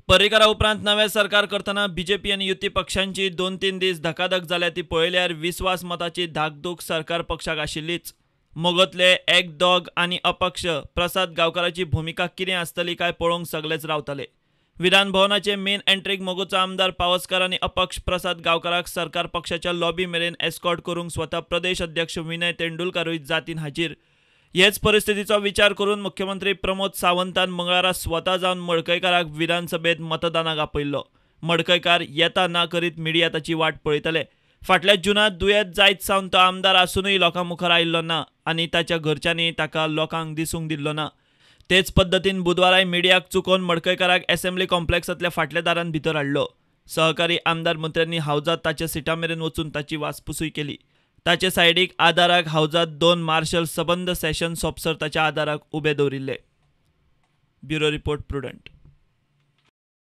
पर्रीकारा उपरांत नवें सरकार करतना बीजेपी आनी युती पक्षांची 2-3 दीस धकाधक जाल्या ती पळयल्यार विस्वास मताची धाकधूक सरकार पक्षाक आशिल्लीच. मोगोतले एक दोग आनी अपक्ष प्रसाद गांवकाराची भुमिका कितें आसतली काय पळोवंक सगलेच रावताले. विधान भवनाचे मेन एंट्रीक मगोचो आमदार पावसकर आनी अपक्ष प्रसाद गांवकाराक सरकार पक्षाच्या लॉबी मेरेन एस्कॉर्ट करूंक स्वता प्रदेश अध्यक्ष विनय तेंडुलकारूय जातीन हाजीर. हेच परिस्थितीचो विचार करून मुख्यमंत्री प्रमोद सावंतान मंगळारा स्वता जावन मडकयकाराक विधानसभेत मतदानाक आपयल्लो. मडकयकार येता ना करीत मिडिया ताची वाट पळयतले. फाटल्या जुनांत दुयेंत जायत सावन तो आमदार आसूनय लोकां मुखार आयिल्लो ना आनी ताच्या घरच्यांनी ताका लोकांक दिसूंक दिल्लो ना. तेच पद्दतीन बुधवाराय मिडियाक चुकोवन मडकयकाराक एसेंब्ली कॉम्प्लेक्सांतल्या फाटल्या दारान भितर हाडलो. सहकारी आमदार मंत्र्यांनी हावजात ताच्या सिटा मेरेन वचून ताची वासपुसूय केली. ताचे सायडीक आदाराक हावजात 2 मार्शल सबंद सेशन सोंपसर ताच्या आदाराक उबे दवरिल्ले. Bureau report, Prudent.